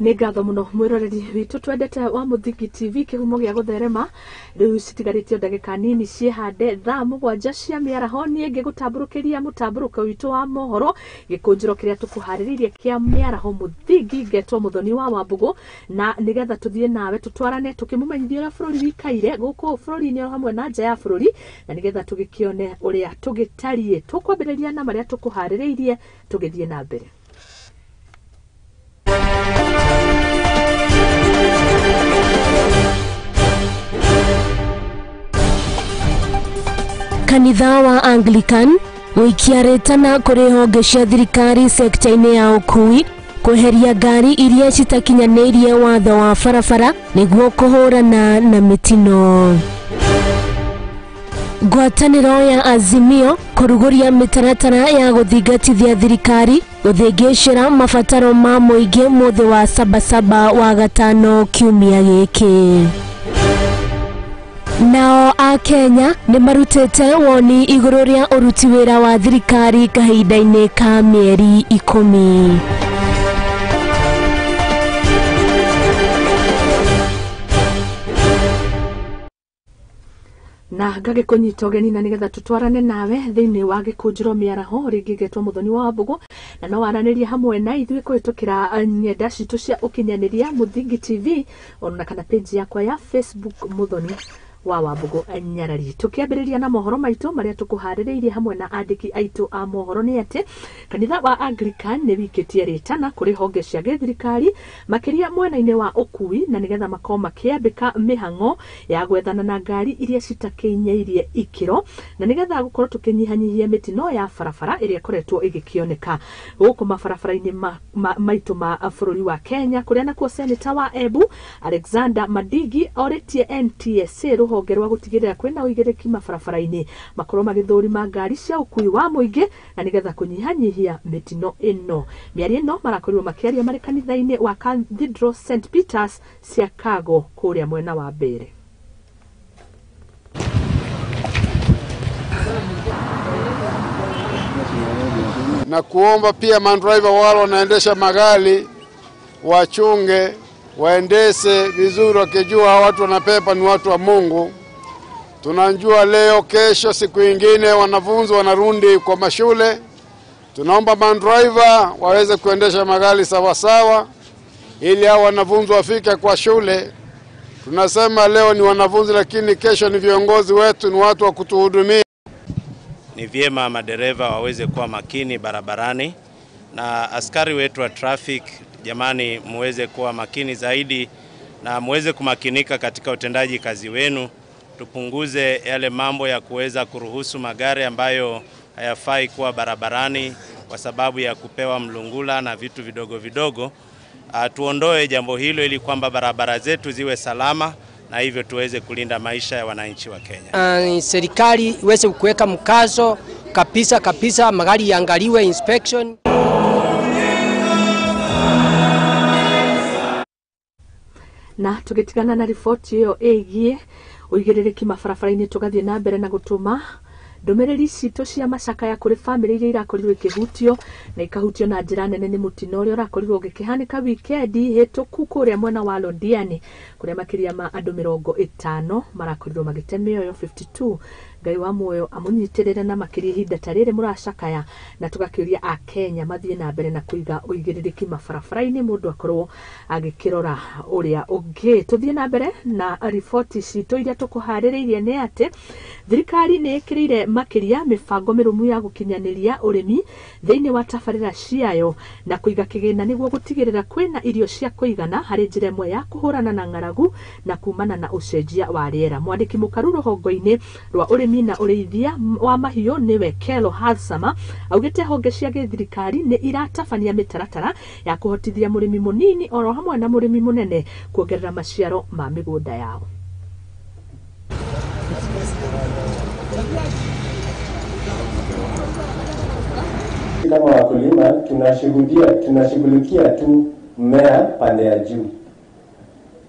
Nĩ ngatho mũno mwĩroreri witũ twendete wa Mũthingi TV kĩhumo gĩa gũtherema. Rĩu citigarĩtio ndagĩka nini ciĩhande thaa 7 cia mĩaraho. Niĩ ngĩgũtambũrũkĩria mũtambũrũko witũ wa mohoro gĩkũnjĩro kĩrĩa tũkũharĩrĩirie kĩa mĩaraho Mũthingi, ngetwo Mũthoni wa Wambũgũ, na nĩgetha tũthiĩ nawe tũtwarane tũkĩmũmenyithia ũrĩa bũrũri wikaire gũkũ bũrũri-inĩ o hamwe na nja ya bũrũri, na nĩgetha tũgĩkĩone ũrĩa tũgĩtariĩ. Tũkwambĩrĩria na marĩa tũkũharĩrĩirie tũgĩthiĩ na mbere. Kanitha wa Anglican gũikia rĩtana kũrĩ honge cia thirikari sekta-inĩ ya ũkui kweheria ngari iria citakinyanĩirie watho wa barabara nĩguo kũhũrana na mĩtino. Ngwatanĩro ya Azimio kũrugũria mĩtaratara ya gũthingatithia thirikari gũthĩngĩcĩra mabataro ma mũingĩ mũthĩ wa Sabasaba wa gatano kiumia gĩkĩ. Nao a Kenya nĩ marutĩte woni igũrũ rĩa ũruti wĩra wa thirikari kahinda-inĩ ka mĩeri 10. Na ngagĩkũnyita ũgeni na nĩgetha tũtwarane nawe thĩinĩ wa gĩkũnjĩro mĩaraho rĩngĩ ngetwo Mũthoni wa Wambũgũ, na no waranĩrie hamwe na ithuĩ kũhĩtũkĩra ng'enda citũ cia ũkinyanĩria Mũthingi TV ona kana page yakwa ya Facebook Mũthoni wa Wambũgũ Nyarari. Tũkĩambĩrĩria na mohoro maitũ marĩa tũkũharĩrĩirie hamwe na andĩki aitũ a mohoro nĩ atĩ kanitha wa Anglican nĩ wikĩtie rĩtana kũrĩ honge cia gĩthirikari makĩria mwena-inĩ wa ũkui, na nĩgetha makorwo makĩambĩka mĩhang'o ya gwethana na ngari iria citakinyĩirie ikĩro, na nĩgetha gũkorwo tũkĩnyihanyihia mĩtino ya barabara ĩrĩa ĩkoretwo ĩgĩkĩoneka gũkũ mabarabara-inĩ maitũ ma bũrũri wa Kenya, kũrĩa nakuo Seneta wa Embu Alexander Madigi orĩtie NTSA rũhonge rwa gũtigĩrĩra kwĩna ũigĩrĩki mabarabara-inĩ makorwo magĩthũrima ngari cia ũkui wa mũingĩ na nĩgetha kũnyihanyihia mĩtino ĩno. Mĩario ĩno marakorirwo makĩaria marĩ kanitha-inĩ wa Cathedral St Peters Siakago kũrĩa mwena wa Mbere. Na kuomba pia mandriver wale wanaendesha magari wachunge, waendeshe vizuri wakijua watu wanapepa ni watu wa Mungu. Tunajua leo, kesho, siku nyingine wanafunzi wanarundi kwa mashule. Tunaomba mandriver waweze kuendesha magari sawa sawa ili hao wanafunzi wafike kwa shule. Tunasema leo ni wanafunzi lakini kesho ni viongozi wetu, ni watu wa kutuhudumia. Ni vyema madereva waweze kuwa makini barabarani, na askari wetu wa traffic, jamani, muweze kuwa makini zaidi na muweze kumakinika katika utendaji kazi wenu. Tupunguze yale mambo ya kuweza kuruhusu magari ambayo hayafai kuwa barabarani kwa sababu ya kupewa mlungula na vitu vidogo vidogo. Tuondoe jambo hilo ili kwamba barabara zetu ziwe salama na hivyo tuweze kulinda maisha ya wananchi wa Kenya. Serikali iweze kuweka mkazo kabisa kabisa, magari yaangaliwe inspection. Na tugitigana na riboti ĩyo ĩgiĩ ũigĩrĩrĩki mabarabara-inĩ, tũgathiĩ na mbere na gũtũma ndũmĩrĩri citũ cia macakaya kũrĩ bamĩrĩ iria irakorirwo ikĩhutio na ikahutio na njĩra nene nĩ mũtino ũrĩa ũrakorirwo ũgĩkĩhanĩka wikendi hĩtũku kũrĩa mwena wa Londiani, kũrĩa makĩria ma andũ 50 marakorirwo magĩte mĩoyo 52. Ngai wa muoyo amũnyitĩrĩre na makĩria ihinda ta rĩrĩ mũracakaya, na tũgakĩũria a Kenya mathiĩ na mbere na kũiga ũigĩrĩrĩki mabarabara-inĩ, mũndũ akorwo agĩkĩrora ũrĩa ũngĩ. Tũthiĩ na mbere na riboti citũ iria tũkũharĩrĩirie nĩ atĩ thirikari nĩ ĩkĩrĩire makĩria mĩbango mĩrũmu ya gũkinyanĩria ũrĩmi thĩinĩ wa tabarĩra ciayo na kũiga kĩgĩna nĩguo gũtigĩrĩra kwĩna irio cia kũigana harĩ njĩra ĩmwe ya kũhũrana na ng'aragu na kumana na ũcenjia wa rĩera. Mwandĩki mũkaru rũhongo-inĩ rwa ũrĩmi na ũrĩithia wa mahiũ nĩwe Kelo Harsama augĩte honge cia gĩthirikari nĩ iratabania mĩtaratara ya kũhotithia mũrĩmi mũnini oro hamwe na mũrĩmi mũnene kuongerera maciaro ma mĩgũnda yao. Kama wakulima tunashughulikia tu mmea pande ya juu,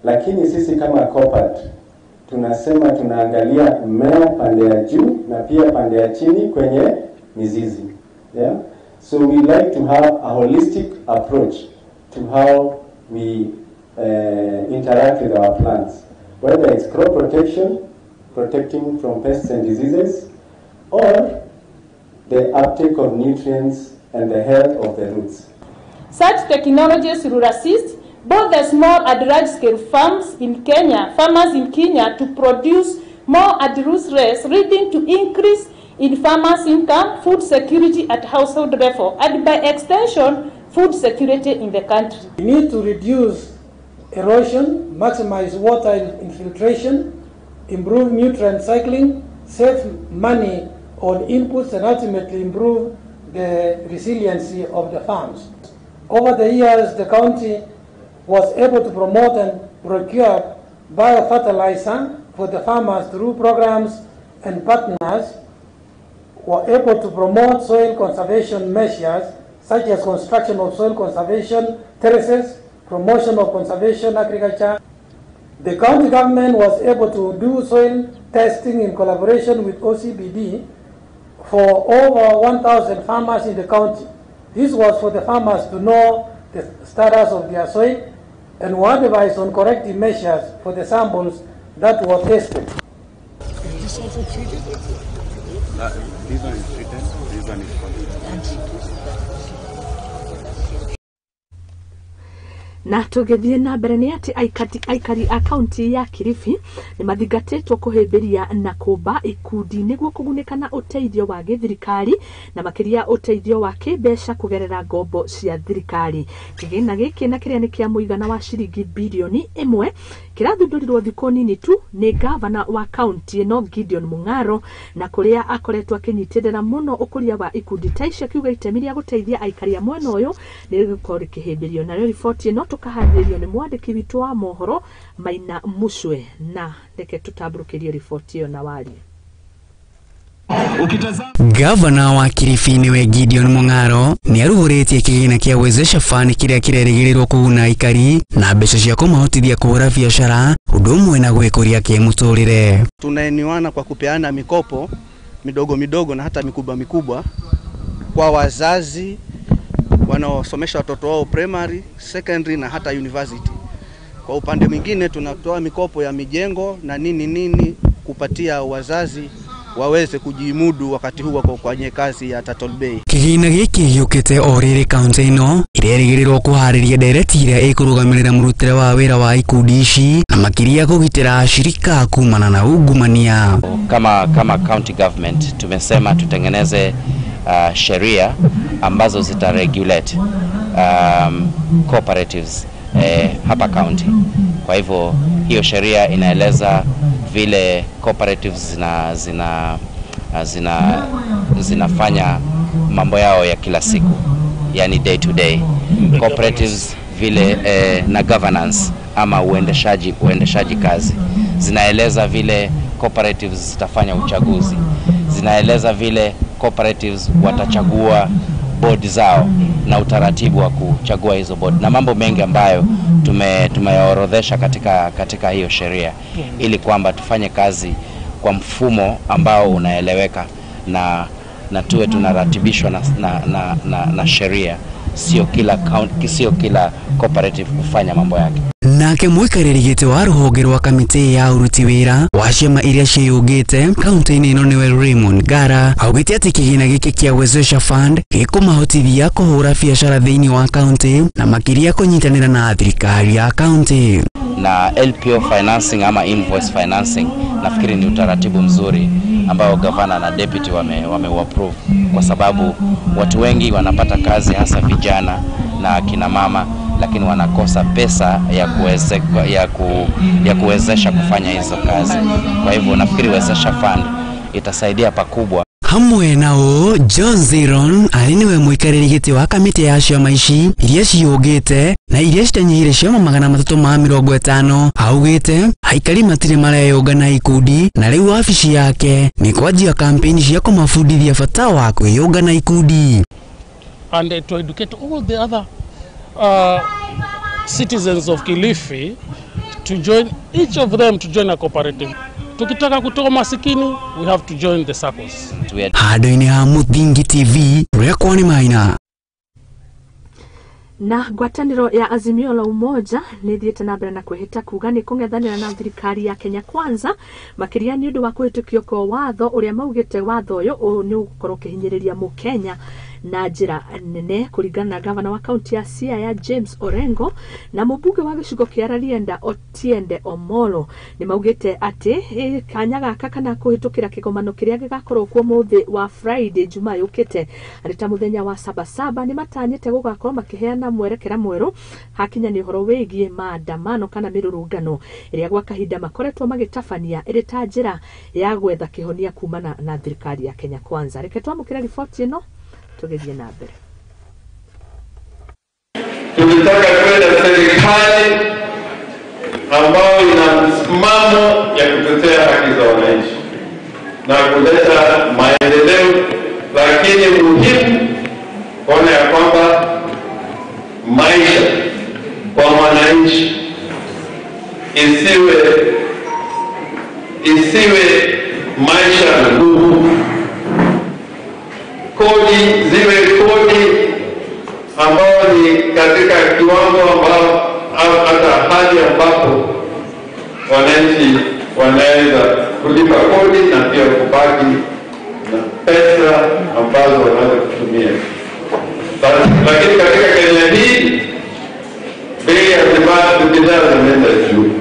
lakini sisi kama COPAT tunasema tunaangalia mmea pande ya juu na pia pande ya chini kwenye mizizi. Yeah? So we like to have a holistic approach to how we interact with our plants, whether it's crop protection, protecting from pests and diseases, or the uptake of nutrients and the health of the roots. Such technologies will assist both the small and large-scale farms in Kenya, farmers in Kenya to produce more at reduced rates, leading to increase in farmers' income, food security at household level, and by extension, food security in the country. We need to reduce erosion, maximize water infiltration, improve nutrient cycling, save money on inputs, and ultimately improve the resiliency of the farms. Over the years, the county was able to promote and procure biofertilizer for the farmers through programs and partners were able to promote soil conservation measures such as construction of soil conservation terraces, promotion of conservation agriculture. The county government was able to do soil testing in collaboration with OCBD for over 1,000 farmers in the county. This was for the farmers to know the status of their soil and were advised on corrective measures for the samples that were tested. Is this also treated? This one is treated, this one is untreated. Na tũgĩthiĩ na mbere nĩ atĩ aikari a kaunti ya Kilifi nĩ mathingatĩtwo kũhĩmbĩria na kũmba ikundi nĩguo kũgunĩka na ũteithio wa gĩthirikari na makĩria ũteithio wa kĩmbeca kũgerera ngombo cia thirikari. Kĩgĩna gĩkĩ na kĩrĩa nĩ kĩa mũigana wa ciringi bilioni 1 kĩrathundũrirwo thikũ nini tu nĩ gavana wa kaunti ĩno Gideon Mung'aro, na kũrĩa akoretwo akĩnyitĩrĩra mũno ũkũria wa ikundi ta icio, akiuga itemi rĩa gũteithia aikari a mwena ũyũ nĩ rĩgũkorwo rĩkĩhĩmbĩrio. Narĩo riboti ĩno tukaharĩrĩrio nĩ mwandĩki witũ wa mohoro Maina Mucwe, na reke tũtambũrũkĩrie riboti ĩyo na warie. Gavana wa Kilifi niwe Gideon Mung'aro nĩaruhũrĩtie kĩgĩna kĩa Wezesha Fund kĩrĩa kĩrerĩgĩrĩrwo kũguna aikari na mbeca cia kũmahotithia kũhũra biacara ũndũ ũmwe na gwĩkũria kĩmũtũrĩre. Tunaeniwana kwa kupeana mikopo midogo midogo na hata mikubwa mikubwa kwa wazazi wanaosomesha watoto wao primary, secondary na hata university. Kwa upande mwingine tunatoa mikopo ya mijengo na nini nini kupatia wazazi waweze kujimudu wakati huu wako kwenye kazi ya Turtle Bay. Kĩgĩna gĩkĩ gĩũkĩte o rĩrĩ kaunti ĩno ĩrerĩgĩrĩrwo kũharĩria ndereti ĩrĩa ĩkũrũgamĩrĩra mũrutĩre wa wĩra wa ikundi ici na makĩria kũgitĩra ashirika kumana na ungumania. Kama county government tumesema tutengeneze sheria ambazo zita regulate cooperatives hapa county. Kwa hivyo hiyo sheria inaeleza vile cooperatives zinafanya mambo yao ya kila siku, yani day to day cooperatives vile na governance ama uendeshaji kazi. Zinaeleza vile cooperatives zitafanya uchaguzi, zinaeleza vile cooperatives watachagua board zao na utaratibu wa kuchagua hizo board na mambo mengi ambayo tumeorodhesha katika hiyo sheria, ili kwamba tufanye kazi kwa mfumo ambao unaeleweka na tuwe tunaratibishwa na sheria, sio kila county, sio kila cooperative kufanya mambo yake. Nake mũikarĩri gĩtĩ wa rũhonge rwa kamĩtĩ ya ũruti wĩra wa ciama iria ciĩyũngĩte kaunti-inĩ ĩno nĩwe Raymond Ngara augĩte atĩ kĩgĩna gĩkĩ kĩa Wezesha Fund gĩkũmahotithia kũhũra biacara thĩinĩ wa kaunti na makĩria kũnyitanĩra na thirikari ya kaunti. Na LPO financing ama invoice financing nafikiri ni utaratibu mzuri ambao gavana na deputy wame approve, kwa sababu watu wengi wanapata kazi hasa vijana na kina mama, lakini wanakosa pesa ya kuwezesha kufanya hizo kazi. Kwa hivyo nafikiri Wezesha Fund itasaidia pakubwa. Hamwe nao John Ziron arĩ nĩwe mũikarĩri gĩtĩ wa kamĩtĩ ya ciama ici iria ciũngĩte na iria citanyihire ciama 350 augĩte aikari matirĩ mareyũnga na ikundi na rĩu wabici yake nĩ kwanjia kampeni cia kũmabundithia bata wa kwĩyũnga na ikundi. And to educate all the other citizens of Kilifi to join, each of them to join a cooperative. Tukitaka kutoka masikini, we have to join the circles. Handũ-inĩ ha Muthingi TV, Rekwa nĩ Maina. Na ngwatanĩro ya Azimio la Umoja nĩ thiĩte na mbere na kwĩhĩta kuga nĩ kũng'ethanĩra na thirikari ya Kenya Kwanza, makĩria nĩ ũndũ wa kũhĩtũkio kwa watho ũrĩa maugĩte watho ũyũ nĩ ũgũkorwo ũkĩhinyĩrĩria mũkenya na njĩra nene. Kũringana na gavana wa kaunti ya Siaya James Orengo na mũmbunge wa gĩcigo kĩa Rarienda Otiende Omolo, nĩ maugĩte atĩ kanya gaka kana kũhĩtũkĩra kĩgomano kĩrĩa gĩgakorwo kuo mũthĩ wa Friday Jumaa yũkĩte arĩ ta mũthenya wa Sabasaba, nĩ matanyĩte gũgakorwo makĩheana mwerekera mwerũ hakinya nĩ ũhoro wĩgiĩ maandamano kana mĩrũrũngano ĩrĩa gwa kahinda makoretwo magĩtabania ĩrĩ ta njĩra ya gwetha kĩhonia kumana na thirikari ya Kenya Kwanza. Reke twamũkĩre riboti ĩno tũgĩthiĩ na mbere. Tulitaka tuwe na serikali ambayo ina msimamo ya kutetea haki za wananchi na kuleta maendeleo, lakini muhimu kuona ya kwamba maisha kwa mwananchi isiwe maisha ngumu. Kodi ziwe kodi ambao ni katika kiwango ambao hata hali ambapo wananchi wanaweza kulipa kodi na pia kubaki na pesa ambazo wanaweza kutumia. Lakini katika Kenya hii bei ya bidhaa zimeenda juu.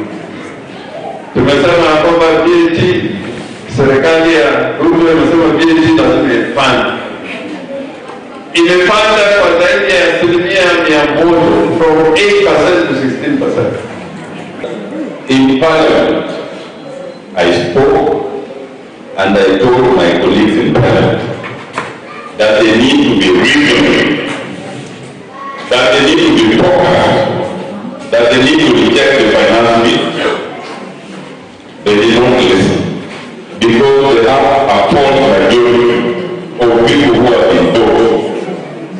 Tumesema kwamba VAT, serikali ya Ruto imesema VAT lazima ipande. Imepanda kwa zaidi ya 100%, from 8% to 16%. In Parliament, I spoke and I told my colleagues in Parliament that they need to be reasonable, that they need to be focused, that they need to reject the finance bill. They did not listen because they have a false majority of people who have been told.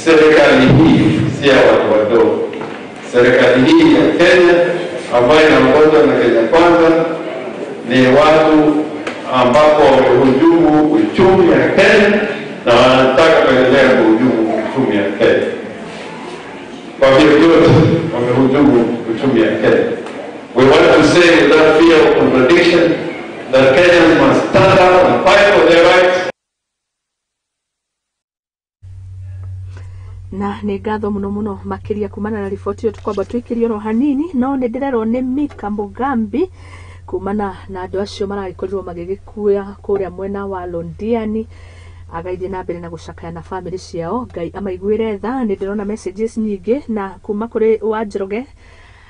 Serikali hii si ya watu wadogo. Serikali hii ya Kenya ambayo inaongozwa na Kenya Kwanza ni watu ambapo wamehujumu uchumi ya Kenya na wanataka kuendelea kuhujumu uchumi ya Kenya. Kwa vyovyote wamehujumu uchumi ya Kenya. We want to say without fear of contradiction that Kenyans must stand up and fight for their rights. Na nĩ ngatho mũno mũno makĩria kumana na riboti ĩyo tũkwamba tũikĩrie oro hanini, no nĩ ndĩrerwo nĩ Mika Mugambi kumana na andũ acio maragĩkorirwo magĩgĩkua kũrĩa mwena wa Londiani, agaithie na mbere na gũcakaya na bamĩrĩ ciao. Ngai amaiguĩre tha. Nĩ ndĩrona messages nyingĩ na kuma kũrĩ Wanjoroge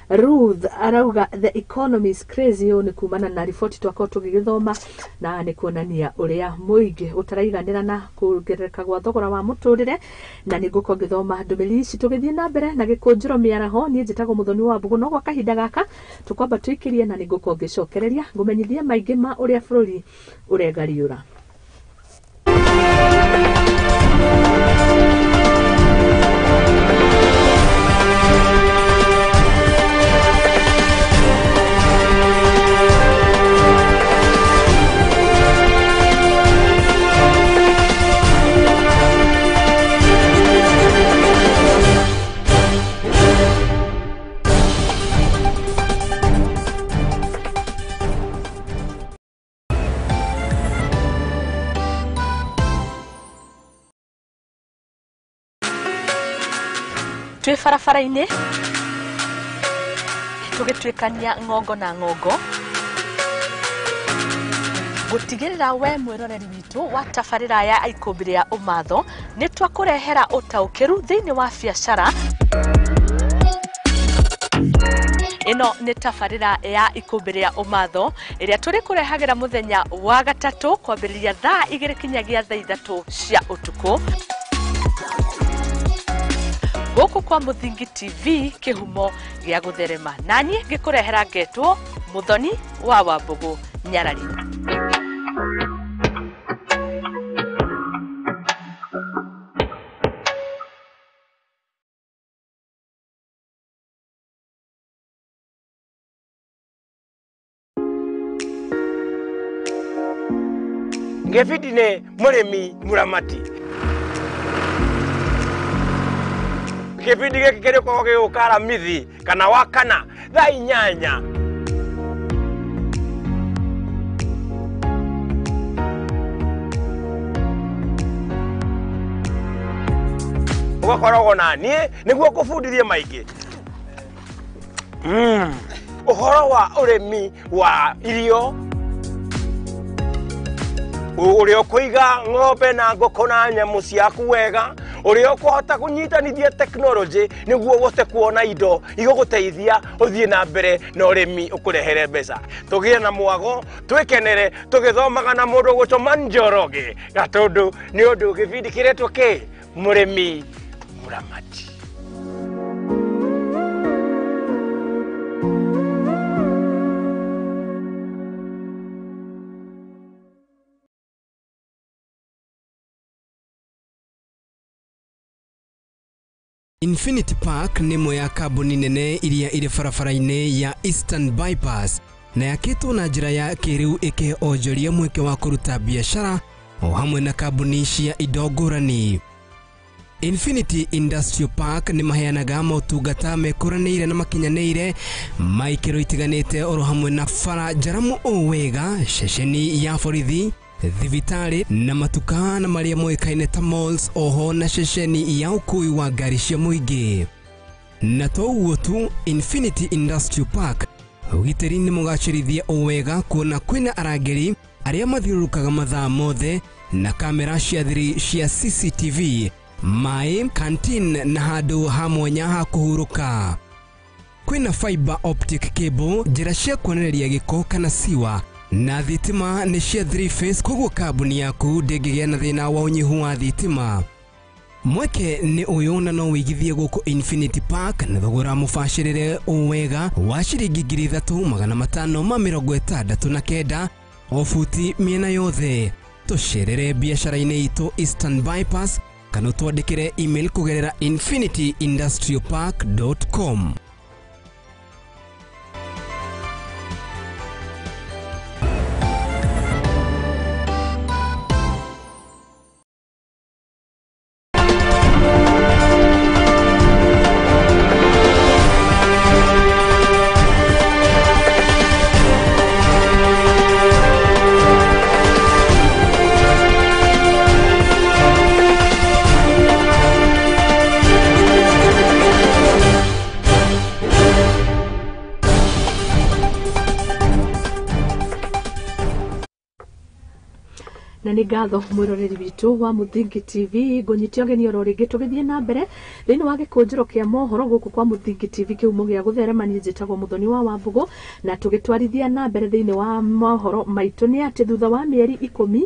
Ruth arauga the economy is crazy. Ũyũ nĩ kumana na riboti twakorwo tũgĩgĩthoma na nĩ kuonania ũrĩa mũingĩ ũtaraiganĩra na kuongerereka gwa thogora wa mũtũrĩre, na nĩ ngũkorwo ngĩthoma ndũmĩrĩri ici tũgĩthiĩ na mbere na gĩkũnjĩro mĩaraho. Niĩ njĩtagwo Mũthoni wa Mbũgũ, no gwa kahinda gaka tũkwamba tũikĩrie na nĩ ngũkorwo ngĩcokereria ngũmenyithie maingĩ ma ũrĩa bũrũri ũregariũra. Twĩ barabara-inĩ tũgĩtuĩkania ng'ongo na ng'ongo gũtigĩrĩra we mwĩroreri witũ wa tabarĩra ya Ikũmbĩ rĩa Ũmatho nĩ twakũrehera ũtaũkĩru thĩinĩ wa biacara. Ĩno nĩ tabarĩra ya Ikũmbĩ rĩa Ũmatho ĩrĩa tũrĩkũrehagĩra mũthenya wa gatatũ kwambĩrĩria thaa 2 kinyagia thaa 3 cia ũtukũ gũkũ kwa Mũthingi TV, kĩhumo gĩa gũtherema. Naniĩ ngĩkũrehera ngetwo Mũthoni wa Wambũgũ Nyarari. Ngefidi nĩ mũrĩmi mũramati. Kĩbindi gĩkĩ kĩrĩkoragwo gĩgũka Aramithi kana Wakana thaa 8. Ũgakoragwo na niĩ nĩguo ngũbundithie maingĩ ũhoro wa ũrĩmi wa irio, ũrĩa ũkũiga ng'ombe na ngũkũ na nyamũ ciaku wega, ũrĩa ũkũhota kũnyitanithia tekinoronjĩ nĩguo ũhote kuona indo igũgũteithia ũthiĩ na mbere na ũrĩmi ũkũrehere mbeca. Tũgĩe na mwago, twĩkenere tũgĩthomaga na mũndũ ũgwĩtwo Njoroge Gatũndũ, nĩ ũndũ gĩbindi kĩretwo kĩ Mũrĩmi Mũramati. Infinity Park nĩ ĩmwe ya kambuni nene iria irĩ barabara-inĩ ya Eastern Bypass na yakĩtwo na njĩra ya kĩrĩu ĩkĩhe onjoria mweke wa kũruta biacara o hamwe na kambuni cia indo ngũrani. Infinity Industrial Park nĩ maheanaga motungata mekũranĩire na makinyanĩire ma ikĩro itiganĩte oro hamwe na bara njaramu o wega, ceceni ya borithi, thibitarĩ na matuka na marĩa moĩkaine ta malls, oho na ceceni ya ũkui wa ngari cia mũingĩ. Na to ũguo tu, Infinity Industrial Park ũgitĩri nĩ mũgacĩrithie o wega kuona kwĩna arangĩri arĩa mathiũrũrũkaga mathaa mothe na kamera cia thiri cia CCTV, maĩ, canteen na handũ ha mwanya ha kũhurũka. Kwĩna fiber optic cable, njĩra cia kuonereria gĩko kana siwa, na thitima nĩ cia 3 phase, koguo kambuni yaku ndĩngĩgĩa na thĩna wa ũnyihu wa thitima. Mweke nĩ ũyũ na no wĩigithie gũkũ Infinity Park na thogora mũbacĩrĩre o wega wa ciringi 3569 o buti mĩena yothe. Tũcerere biacara-inĩ itũ Eastern Bypass kana ũtwandĩkĩre email kũgerera infinityindustrialpark.com. Na nĩ ngatho mwĩroreri witũ wa Mũthingi TV, ngũnyite ũgeni oro rĩngĩ tũgĩthiĩ na mbere thĩinĩ wa gĩkũnjĩro kĩa mohoro gũkũ kwa Mũthingi TV kĩhumo gĩa gũtherema. Niĩ njĩtagwo Mũthoni wa Wambũgũ, na tũgĩtwarithia na mbere thĩinĩ wa mohoro maitũ nĩ atĩ thutha wa mĩeri 10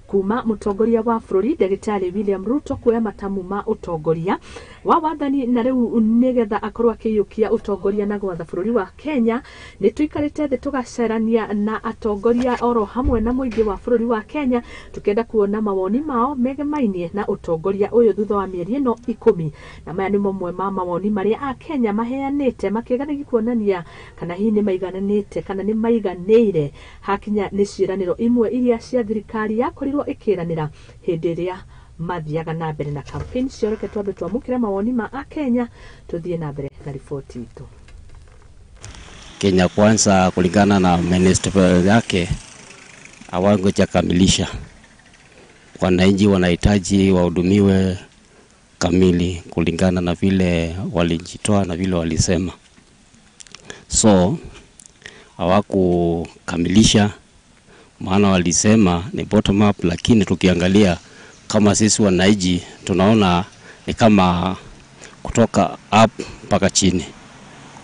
kuma mũtongoria wa bũrũri Ndagĩtarĩ William Ruto kuoya matamu ma ũtongoria wa wathani na rĩu nĩgetha akorwo akĩiyũkia ũtongoria na gwatha bũrũri wa Kenya, nĩ tũikarĩte thĩ tũgacerania na atongoria oro hamwe na mũingĩ wa bũrũri wa Kenya tũkĩenda kuona mawoni mao megemainie na ũtongoria ũyũ thutha wa mĩeri ĩno 10. Na maya nĩ mamwe ma mawoni marĩa a Kenya maheanĩte makĩgeria kuonania kana hihi nĩ maigananĩte kana nĩ maiganĩire hakinya nĩ ciĩranĩro imwe iria cia thirikari yakorirwo ĩkĩranĩra hĩndĩ ĩrĩa mathiaga na mbere na campaign cio. Reke twambe twamũkĩre mawoni ma Akenya tuthiĩ na mbere na riboti itũ. Kenya Kwanza kulingana na manifesto yake hawajakamilisha. Wananchi wanahitaji wahudumiwe kamili kulingana na vile walijitoa na vile walisema. So hawakukamilisha, maana walisema ni bottom up, lakini tukiangalia kama sisi wananchi tunaona ni kama kutoka up mpaka chini.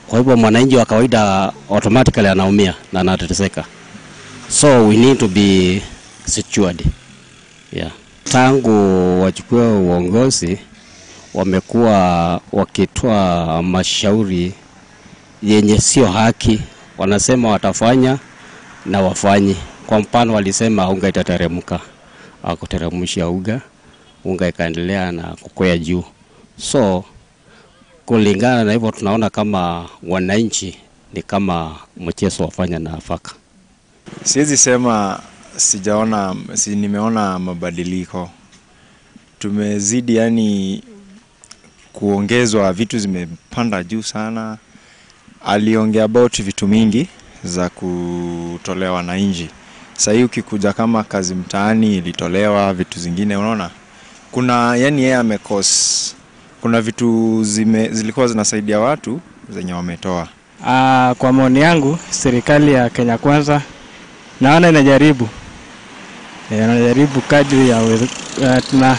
Kwa hivyo mwananchi wa kawaida automatically anaumia na anateseka. So we need to be secured. Yeah. Tangu wachukue uongozi wamekuwa wakitoa mashauri yenye sio haki. Wanasema watafanya na wafanyi. Kwa mfano walisema unga itateremka, hawakuteremsha unga, unga ikaendelea na kukwea juu. So kulingana na hivyo tunaona kama wananchi ni kama mchezo wafanya na nafaka. Siwezi sema sijaona, si nimeona mabadiliko. Tumezidi yani kuongezwa, vitu zimepanda juu sana. Aliongea about vitu mingi za kutolewa na nje. Sasa hii ukikuja kama kazi mtaani ilitolewa, vitu zingine unaona. Kuna yani yeye amekos, kuna vitu zilikuwa zinasaidia watu zenye wametoa. Kwa maoni yangu serikali ya Kenya Kwanza naona inajaribu. Inajaribu kadri ya tuna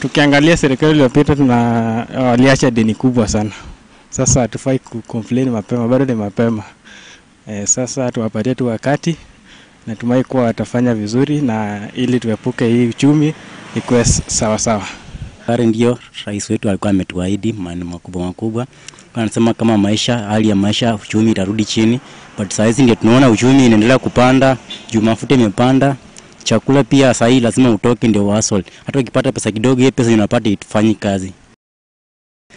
tukiangalia serikali iliyopita tuna waliacha deni kubwa sana. Sasa hatufai kucomplain mapema, bado ni mapema. Sasa tuwapatie tu wakati, natumai kuwa watafanya vizuri na ili tuepuke hii uchumi ikuwe sawa sawa. Pale ndio rais wetu alikuwa ametuahidi maneno makubwa makubwa. Anasema kama maisha, hali ya maisha, uchumi itarudi chini. But saa hizi ndio tunaona uchumi inaendelea kupanda, juu mafuta imepanda, chakula pia saa hii lazima utoke ndio hustle. Hata ukipata pesa kidogo, hiyo pesa unapata itufanyi kazi.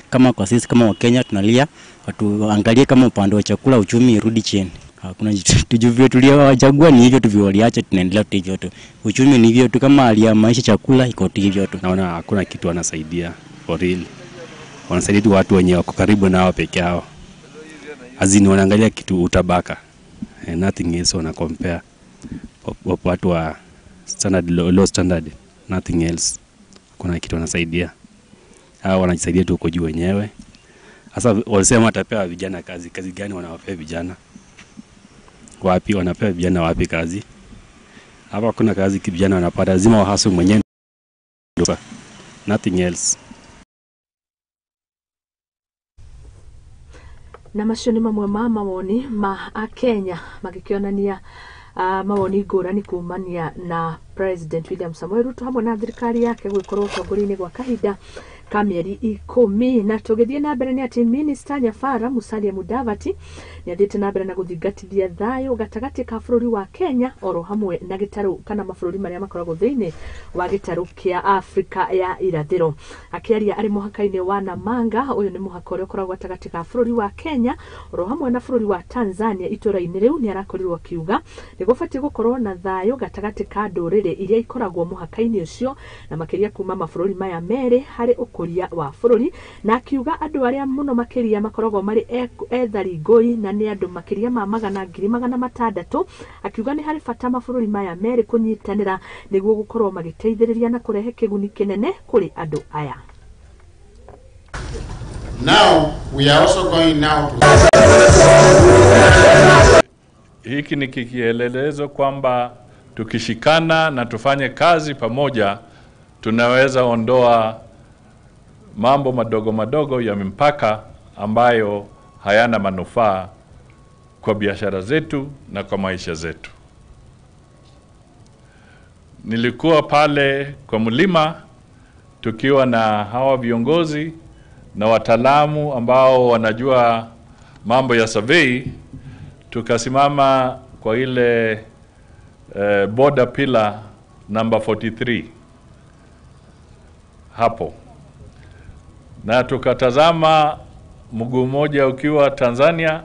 Kama kwa sisi kama Wakenya tunalia, watu angalie kama upande wa chakula uchumi irudi chini. Hakuna tujuvyo tuliowachagua ni hivyo tu, waliacha tunaendelea tu hivyo tu. Uchumi ni hivyo tu, kama hali ya maisha chakula iko tu hivyo tu. Naona hakuna kitu wanasaidia for real. Wanasaidia tu watu wenye wako karibu nao peke yao. Azini wanaangalia kitu utabaka. Nothing else wana compare. Watu wa standard, low standard, nothing else. Hakuna kitu wanasaidia. Hao wanajisaidia tu huko juu wenyewe. Sasa walisema watapewa vijana kazi. Kazi gani wanawapea vijana? Wapi wanapewa vijana wapi kazi? Hapa hakuna kazi vijana wanapata, lazima wahasu mwenyewe. Nothing else. Na macio nĩ mamwe ma mawoni ma Akenya magĩkĩonania mawoni ngũrani kumania na President William Samoei Ruto hamwe na thirikari yake gwikorwo ũtongoria-inĩ gwa kahinda ka mĩeri 10. Na tũgĩthiĩ na mbere nĩ atĩ Minister Nyabara Musalia Mudavadi nĩ athiĩte na mbere na gũthingatithia thayũ gatagatĩ ka bũrũri wa Kenya oro hamwe na gĩtarũ kana mabũrũri marĩa makoragwo thĩinĩ wa gĩtarũ kĩa Afrika ya irathĩro. Akĩaria arĩ mũhaka-inĩ wa Namanga, ũyũ nĩ mũhaka ũrĩa ũkoragwo gatagatĩ ka bũrũri wa Kenya oro hamwe na bũrũri wa Tanzania itũra-inĩ rĩu, nĩ arakorirwo akiuga nĩ gũbatiĩ gũkorwo na thayũ gatagatĩ ka ndũrĩrĩ iria ikoragwo mũhaka-inĩ ũcio na makĩria kuma mabũrũri maya merĩ harĩ ũkũria wa bũrũri, na akiuga andũ arĩa mũno makĩria makoragwo marĩ ethari ngũi na nĩ andũ makĩria ma 100,600. Akiuga nĩ harĩ bata mabũrũri maya merĩ kũnyitanĩra nĩguo gũkorwo magĩteithĩrĩria na kũrehe kĩguni kĩnene kũrĩ andũ aya. Now we are also going now to hiki ni kielelezo kwamba tukishikana na tufanye kazi pamoja tunaweza ondoa mambo madogo madogo ya mipaka ambayo hayana manufaa kwa biashara zetu na kwa maisha zetu. Nilikuwa pale kwa mlima tukiwa na hawa viongozi na wataalamu ambao wanajua mambo ya survey, tukasimama kwa ile border pillar number 43 hapo, na tukatazama mguu mmoja ukiwa Tanzania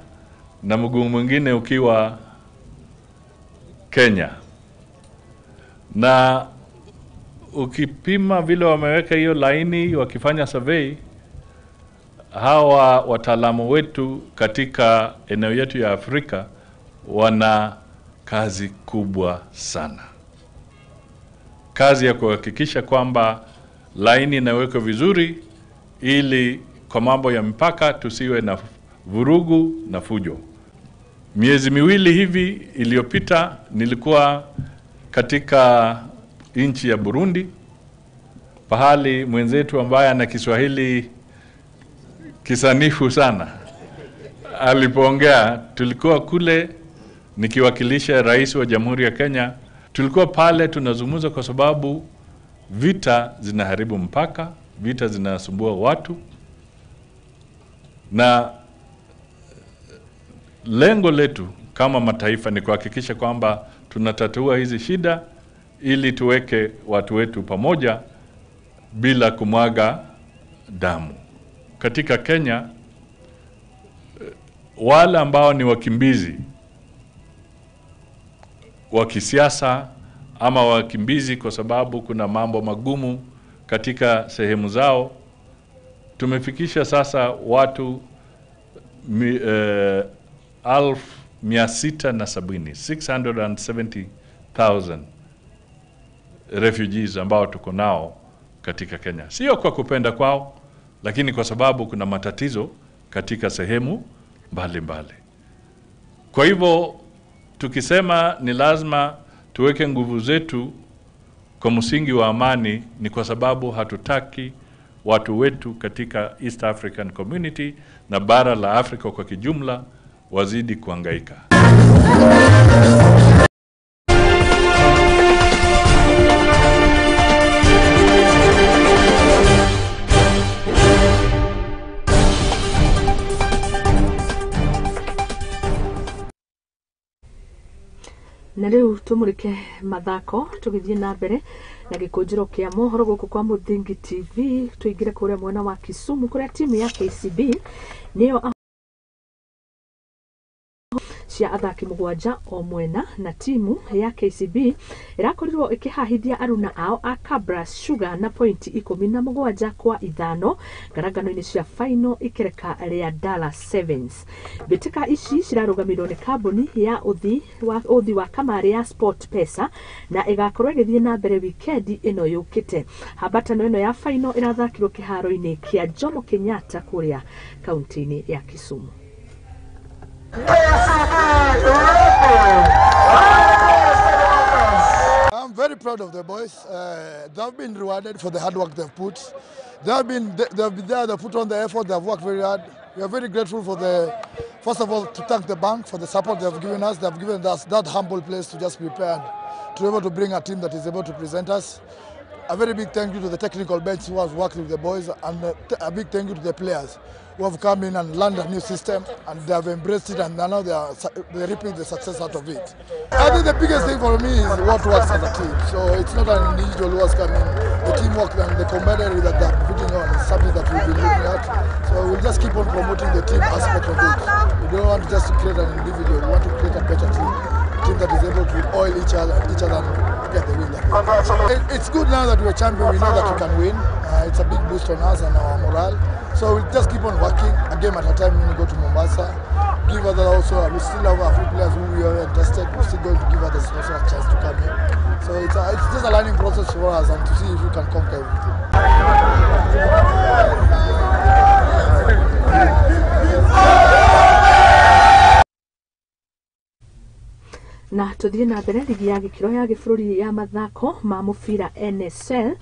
na mguu mwingine ukiwa Kenya. Na ukipima vile wameweka hiyo laini wakifanya survey, hawa wataalamu wetu katika eneo yetu ya Afrika wana kazi kubwa sana. Kazi ya kuhakikisha kwamba laini inawekwa vizuri ili kwa mambo ya mpaka tusiwe na vurugu na fujo. Miezi miwili hivi iliyopita nilikuwa katika nchi ya Burundi, pahali mwenzetu ambaye ana Kiswahili kisanifu sana alipoongea. Tulikuwa kule nikiwakilisha rais wa Jamhuri ya Kenya. Tulikuwa pale tunazungumza kwa sababu vita zinaharibu mpaka, vita zinasumbua watu, na lengo letu kama mataifa ni kuhakikisha kwamba tunatatua hizi shida ili tuweke watu wetu pamoja bila kumwaga damu. Katika Kenya, wale ambao ni wakimbizi wa kisiasa ama wakimbizi kwa sababu kuna mambo magumu katika sehemu zao, Tumefikisha sasa watu 670,000, 670,000 refugees ambao tuko nao katika Kenya. Sio kwa kupenda kwao, lakini kwa sababu kuna matatizo katika sehemu mbalimbali. Kwa hivyo tukisema ni lazima tuweke nguvu zetu kwa msingi wa amani, ni kwa sababu hatutaki watu wetu katika East African Community na bara la Afrika kwa kijumla wazidi kuhangaika. Na rĩu tũmũrĩke mathako tũgĩthiĩ na mbere na gĩkũnjĩro kĩa mohoro gũkũ kwa Mũthingi TV. Tũingĩre kũrĩa mwena wa Kisumu kũrĩa timu ya KCB nĩyo cia athaki 7 o mwena, na timu ya KCB ĩrakorirwo ĩkĩhahithia aruna ao a Kabras Sugar na pointi 17 kwa 5 ngarangano-inĩ cia final ikereka rĩa Dala Sevens. Mbĩtĩka ici cirarũgamĩrĩrwo nĩ kambuni ya ũthi wa kamarĩ ya Sport Pesa na ĩgakorwo ĩgĩthiĩ na mbere wikendi ĩno yũkĩte. Hambatano ĩno ya final ĩrathakirwo kĩharo-inĩ kĩa Jomo Kenyatta kũrĩa kaunti-inĩ ya Kisumu. I'm very proud of the boys. They've been rewarded for the hard work they've put. They've been there, they've put on the effort, they've worked very hard. We are very grateful for the, first of all, to thank the bank for the support they've given us. They've given us that humble place to just prepare and to be able to bring a team that is able to present us. A very big thank you to the technical bench who has worked with the boys, and a big thank you to the players who have come in and learned a new system, and they have embraced it, and now they're reaping the success out of it. I think the biggest thing for me is what works as a team. So it's not an individual who has come in. The teamwork and the camaraderie that they're putting on is something that we've been looking at. So we'll just keep on promoting the team aspect of it. We don't want just to create an individual, we want to create a better team. A team that is able to oil each other and get the win. It's good now that we're champion, we know that we can win. It's a big boost on us and our morale. So we'll just keep on working, a game at a time when we go to Mombasa. Give others also, we still have a few players who we haven't tested, we're still going to give others also a chance to come in. So it's just a learning process for us and to see if we can conquer everything. Na tuthie na mbere ligi ya gikiro ya gibũrũri ya mathako ma mũbira NSL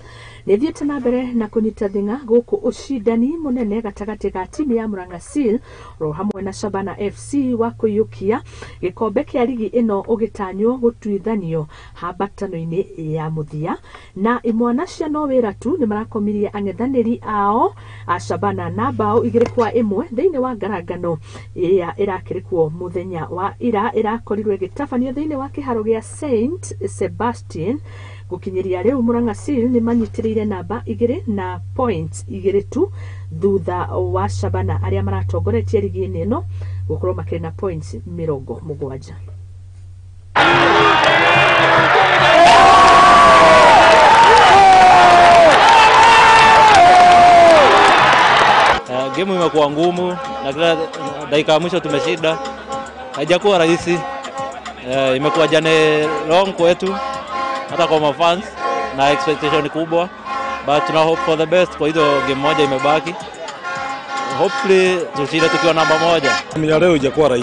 nĩ thiĩte na mbere na kũnyita thing'a gũkũ ũcindani mũnene gatagatĩ ga timu ya Murang'a Seal ro hamwe na Shabana FC wa kũiyũkia gĩkombe kĩa ligi ĩno ũgĩtanywo gũtuithanio hambatano-inĩ ya mũthia. Na imwana cia no wĩra tu nĩ marakomirie ang'ethanĩri ao a Shabana na bao 2-1 thĩinĩ wa ngarangano ĩrĩa ĩrakĩrĩkwo mũthenya wa ira ĩrakorirwo ĩgĩtabanio thĩinĩ wa kĩharo gĩa Saint Sebastian. Gũkinyĩria rĩu Murang'a Seal nĩ manyitĩrĩire namba 2 na point 2 tu thutha wa Shabana arĩa maratongoretie ligi-inĩ ĩno gũkorwo makĩrĩ na points 70. Game imekuwa ngumu na kila dakika ya mwisho tumeshinda. Haijakuwa rahisi. Imekuwa jane long kwetu hata kwa mafans na expectation kubwa, but tuna hope for the best. Kwa hizo game moja imebaki, hopefully tushinde tukiwa namba 1. Ya leo haijakuwa rahisi.